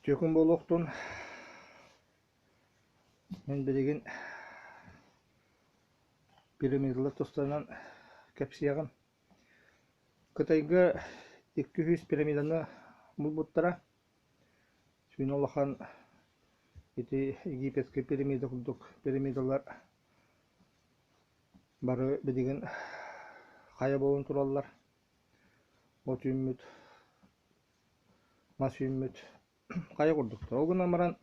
Түөкүн буолуохтун мин билигин пирамидалар тустарынан кэпсиэҕим. Кытайга 200 пирамиданы булбуттара. Сүүнэ улахан ити египетскэй пирамида курдук пирамидалар бары билигин хайа буолан тураллар. От үүммүт мас үүммүт хайа курдуктар. Ол гынан баран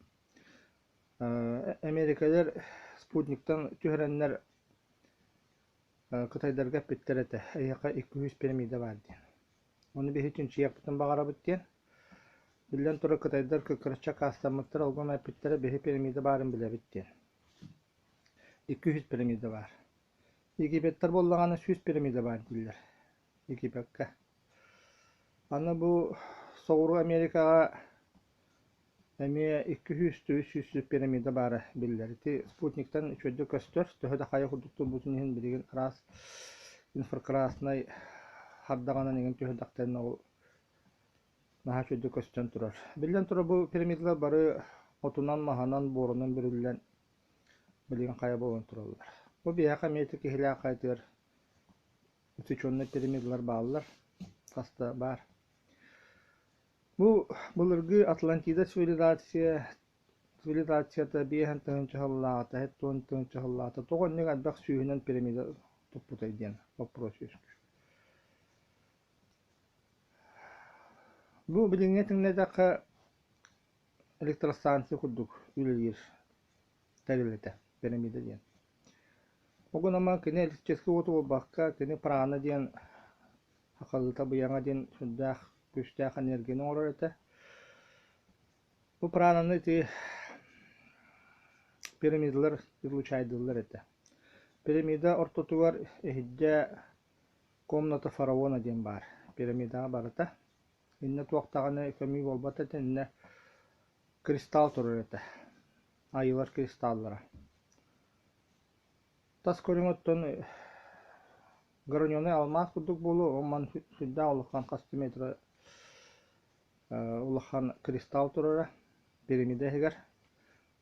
Эмиэрикэлэр спутниктан түһэрэннэр кытайдарга эппиттэр этэ, эһиэхэ 200 пирамида баар диэн. Ону биһи чинчийиэхпитин баҕарабыт диэн. Биллэн турар, кытайдар кыккыраччы аккаастаммыттар, ол гынан эппиттэрэ биһи пирамида баарын билэбит диэн. 200 пирамида баар. Египеттэр буоллаҕына 100 пирамида баар дииллэр. Египеккэ. Аны бу Соҕуруу Америкаҕа эмиэ 200-300 пирамида баара биллэр. Ити спутниктан үчүгэйдик көстөр, төһө да хайа курдук турбутун иһин билигин араас инфракраснай хардаҕанан иҥин түһэрдэхтэринэ ол наһаа үчүгэйдик көстөн турар. Биллэн турар, бу пирамидалар бары отунан, маһынан, буорунан бүрүллэн билигин хайа буолан тураллар. Бу биһиэхэ эмиэ ити киһилээх хайатыгар Усеченнай пирамидалар бааллар, хас да баар. Бу былыргы Атлантида цивилизация цивилизацията биэһэн тыһыынча сыллааҕыта, 70 тыһыынча сыллааҕыта тоҕо инник элбэх сүүһүнэн пирамида туппутай диэн боппуруос үөскүүр. Бу билиҥҥи тэҥнээтэххэ электростанция курдук үлэлиир тэрил этэ пирамида диэн. Ол гынан баран кини электрическэй уоту буолбакка, кини прана диэн сахалыыта быйаҥа диэн сүрдээх күүстээх энергияны оҥорор этэ. Бу прананы ити пирамидалар излучайдыыллар этэ. Пирамида ортотугар иһирдьэ комната фараона диэн баар. Пирамидаҕа барыта. Иннэ туох даҕаны көмүү буолбат этэ, иннэ кристалл турар этэ. Айыылар кристаллара. Тас көрүҥүттэн граненый алмаас курдук буолуо, ол ман сүрдээх улахан хас да метр улахан кристалл турара пирамида иһигэр.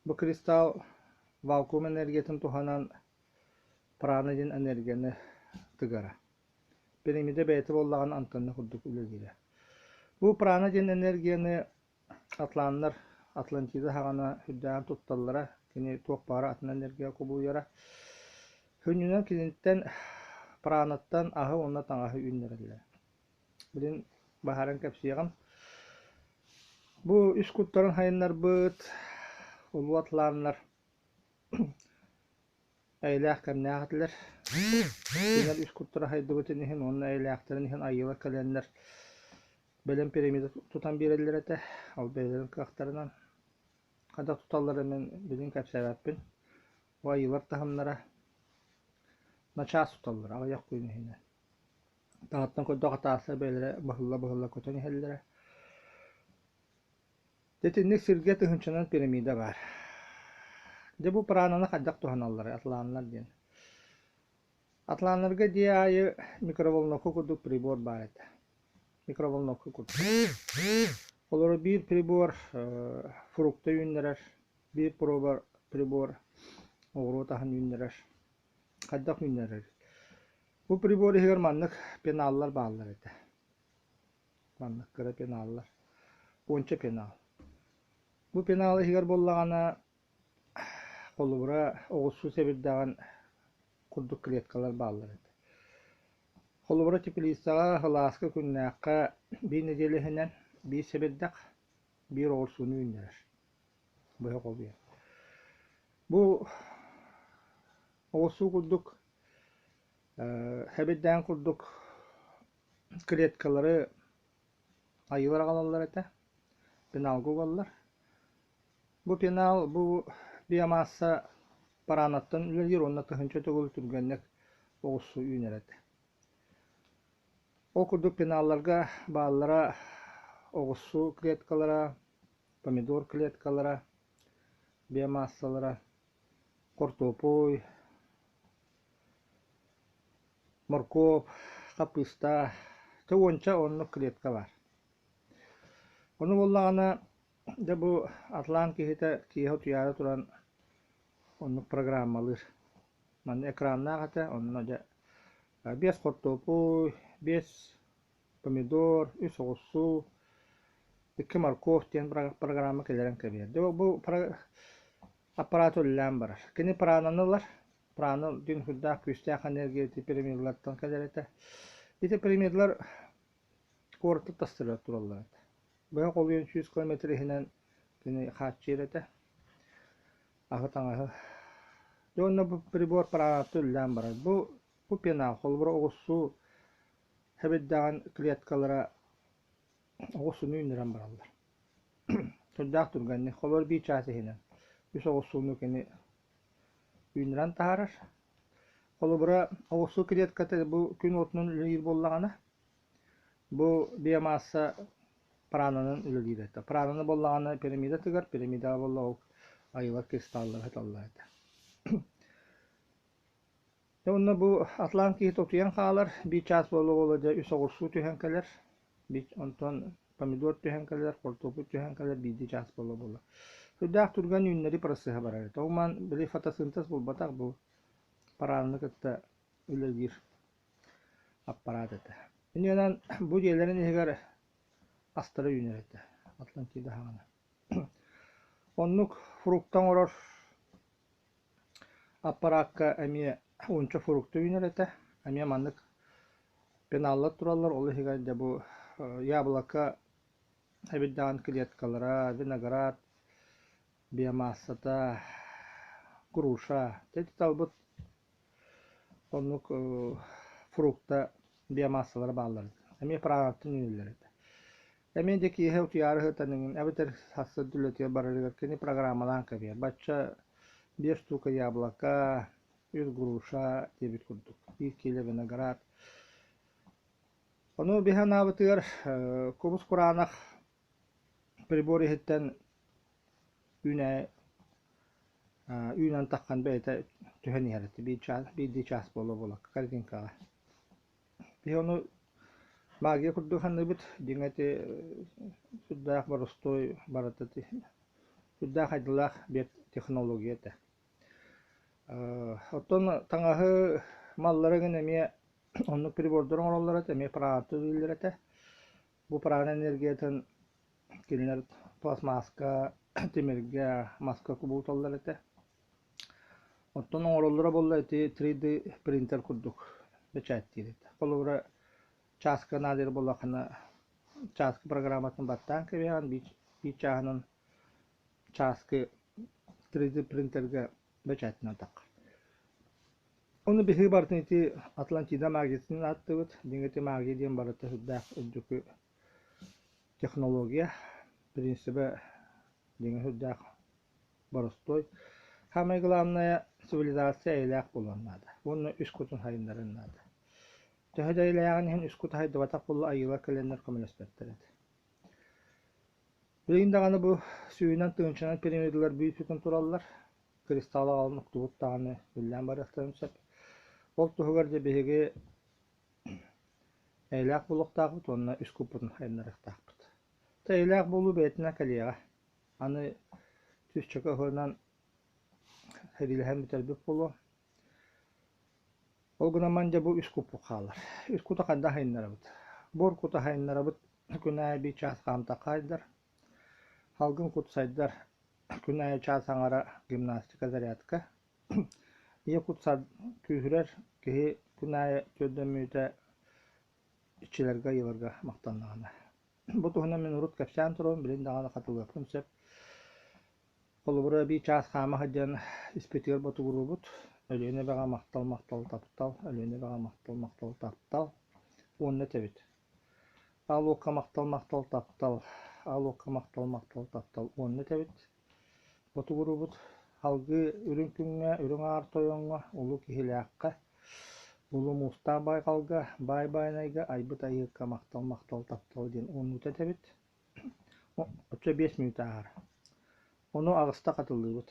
Бу кристалл вакуум энергиятын туһанан прана диэн энергияны тыгара. Пирамида бэйэтэ буоллаҕына антенна курдук үлэлиирэ. Бу прана диэн энергияны Атланнар Атлантида саҕана сүрдээҕин тутталлара, кини туох баара атын энергия кубулуйара. Сүнньүнэн киниттэн пранаттан аһы уонна таҥаһы үүннэрэллэрэ. Билин баһааран кэпсиэҕим. Бу үс куттарын хайыннарбыт улуу атланнар Эйэлээх кэмнээх этилэр. Кинилэр үс куттара хайдыбытын иһин уонна эйэлээхтэрин иһин айыылар кэлэннэр бэлэм пирамида тутан биэрэллэр этэ. Ол бэйэлэрин кыахтарынан хайдах туталларын мин билигин кэпсээбэппин. Бу айыылар таһымнара начаас туталлар аҕыйах күн иһинэн. Таһыттан көрдөх атаастар бэйэлэрэ быһылла-быһылла көтөн иһэллэрэ. Итинник сиргэ тыһыынчанан пирамида баар. Дьэ бу прананы хайдах туһаналларый атланнар диэн. Атланнарга дьиэ аайы микроволновка курдук прибор баар этэ. Микроволновка курдук. Олору биир прибор фрукта үүннэрэр, биир прибор, прибор оҕуруот аһын үүннэрэр. Хайдах үүннэрэр? Бу прибор иһигэр маннык пеналлар бааллар этэ. Маннык кыра пеналлар. Уонча пенал. Бу пенал иһигэр буоллаҕына, холобура, оҕурсу сэбирдэҕин курдук клеткалар бааллар этэ. Холобура, теплицаҕа, сылааска, күннээххэ биир нэдиэлэ иһинэн биир сэбирдэх, биир оҕурсууну үүннэрэр. Быһа холуйан. Бу оҕурсуу курдук, сэбирдэҕин курдук Клеткалары айыылар аҕалаллар этэ, пеналга угаллар. Бу пенал бу биомасса паранаттан үлэлиир уонна тыһыынча төгүл түргэнник оҕурсу үүнэр этэ. Ол курдук пеналларга бааллара оҕурсу клеткалара, помидор клеткалара, биомассалара, хортуоппуй, Моркуоп, хаппыыста, чэ уонча оннук клетка баар. Ону буоллаҕына Дьэ бу Атлант киһитэ киэһэ утуйаары туран оннук программалыыр. Манна экраннаах этэ, онно дьэ биэс хортуоппуй, биэс помидор, үс оҕурсуу, икки морковь диэн программа киллэрэн кэбиһэр. Дьэ бу аппарат үлэлээн барар. Кини прананы ылар. Прана диэн сүрдээх күүстээх энергия ити пирамидалартан кэлэр этэ. Ити пирамидалар куораты тастарыгар тураллар этэ. Быһа холуйан 100 километр иһинэн кини хааччыйар этэ. Аһы-таҥаһы. Дьэ уонна бу прибор праната үлэлээн барар. Бу пенал, холобура оҕурсуу сэбирдэҕин клеткалара оҕурсуну үүннэрэн бараллар. Сүрдээх түргэнник, холобур биир чаас иһинэн үс оҕурсууну кини үүннэрэн таһаарар. Холобура, оҕурсуу клетката бу күн уотунан үлэлиир буоллаҕына, бу биомасса прананан үлэлиир этэ. Прананы буоллаҕына пирамида тыгар, пирамидаҕа буолла ол айылар кристаллара сыталлар этэ. Дьэ уонна бу Атлант киһитэ утуйан хаалар, биир чаас буола-буола дьэ үс оҕурсуу түһэн кэлэр, онтон помидор түһэн кэлэр, хортуоппуй түһэн кэлэр биирдии чаас буола-буола. Сүрдээх түргэн үүннэрии процеһа барар этэ. Ол маан били фотосинтез буолбатах бу парааны кытта үлэлиир аппарат этэ. Иннинэн бу дьиэлэрин иһигэр астара үүнэр этэ Атлантида саҕана. Оннук фрукта оҥорор Аппараакка эмиэ уонча фрукта үүнэр этэ, эмиэ маннык пеналлар тураллар, ол иһигэр дьэ бу яблоко эбирдэҕин клеткалара, виноград биомассата, груша, дьэ ити талбыт оннук фрукта биомассалара бааллар этэ. Эмиэ праваттан үүнэллэр этэ. Эмиэ дьэ киэһэ утуйаары сытан иҥин эбэтэр сарсыарда үлэтигэр барарыгар кини программалаан кэбиһэр. Бачча биэс штука яблоко, үс груша диэбит курдук, биир киилэ виноград. Ону биһи анаабытыгар кубус кураанах прибор иһиттэн үүнэ үүнэн таххан бэйэтэ түһэн иһэр этэ биир чаас биирдии чаас буола-буола корзинкаҕа. Биһи ону магия курдук саныыбыт, дьиҥэ ити сүрдээх боростуой барыта сүрдээх айдылаах бэрт технология этэ. Оттон таҥаһы маллары гын эмиэ оннук прибордар оҥороллор этэ, эмиэ праната үлэлииллэр этэ. Бу прана энергиятын кинилэр пластмасска, тимиргэ, маска кубулуталлар этэ. Оттон оҥороллоро буолла ити 3D принтер курдук бэчээттиир этэ. Холобура, чааска наадыйар буоллаххына, чааскы программатын баттаан кэбиһэҕин, биир чааһынан чааскы 3D принтергэ бэчээттэнэн таххар. Ону биһиги барытын ити Атлантида магиятын ааттыыбыт. Дьиҥ ити магия диэн барыта сүрдээх үрдүкү технология принцибэ дьиҥэ сүрдээх боростуой. Самое главное цивилизация эйэлээх буолуон наада уонна үс кутун сайыннарыан наада. Төһө да эйэлээҕин иһин үс кут сайдыбатах буолла айыылар кэлэннэр көмөлөспөттөр этэ. Билигин даҕаны бу сүүһүнэн тыһыынчанан пирамидалар бүүс-бүтүн тураллар. Кристалл аҕалан уктубут даҕаны үллээн барыахтарын сөп. Ол туһугар дьэ биһиги эйэлээх буолуохтаахпыт уонна үс куппутун сайыннарыахтаахпыт. Эйэлээх буолуу бэйэтинэн кэлиэҕэ. Аны сүүсчэкэ ыһыынан сэриилэһэн бүтэрбит буолуо. Ол гынан баран дьэ бу үс куппут хаалар. Үс кута хайдах айыннарабыт? Буор кута айыннарабыт күн аайы биир чаас хаамтахха айдар. Салгын кут сайдар күн аайы чаас аҥара гимнастика, зарядка. Ийэ кут күүһүрэр киһи күн аайы түөрт мүнүүтэ иччилэргэ, айыыларга махтаннаҕына. Бу туһунан мин урут кэпсээн турабын, билин даҕаны хатылыахпын сөп. Холобура, биир чаас хаама сылдьан испитигэр ботугуруубут. Өлүөнэ эбэҕэ махтал, махтал, таптал, Өлүөнэ эбэҕэ махтал, махтал, таптал уонна этэбит. Аал уокка махтал, махтал, таптал, аал уокка махтал, махтал, таптал уонна этэбит. Ботугуруубут салгыы үрүҥ күҥҥэ, үрүҥ аар тойоҥҥо, улуу киһилээххэ, улуу муустаах байҕалга, баай байанайга айбыт айыыкка махтал, махтал, таптал диэн уоннуута этэбит. Оччо 5 мүнүүтэ ааһар. Ону аҕыста хатылыыбыт.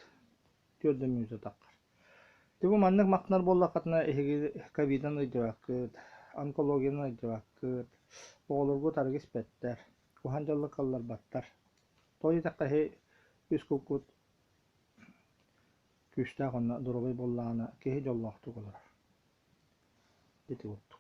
Түөрт да мүнүүтэ таххар. Дьэ бу маннык махтанар буоллаххытына эһиги ковидынан ыйдыбаккыт, онкологиянан ыйдыбаккыт, оҕолоргут арыгы испэттэр, куһаҕан дьаллыкка ылларбаттар. Тоҕо диэтэххэ эһи үс куккут күүстээх уонна доруобай буоллаҕына киһи дьоллоохтук олорор. Ити курдук.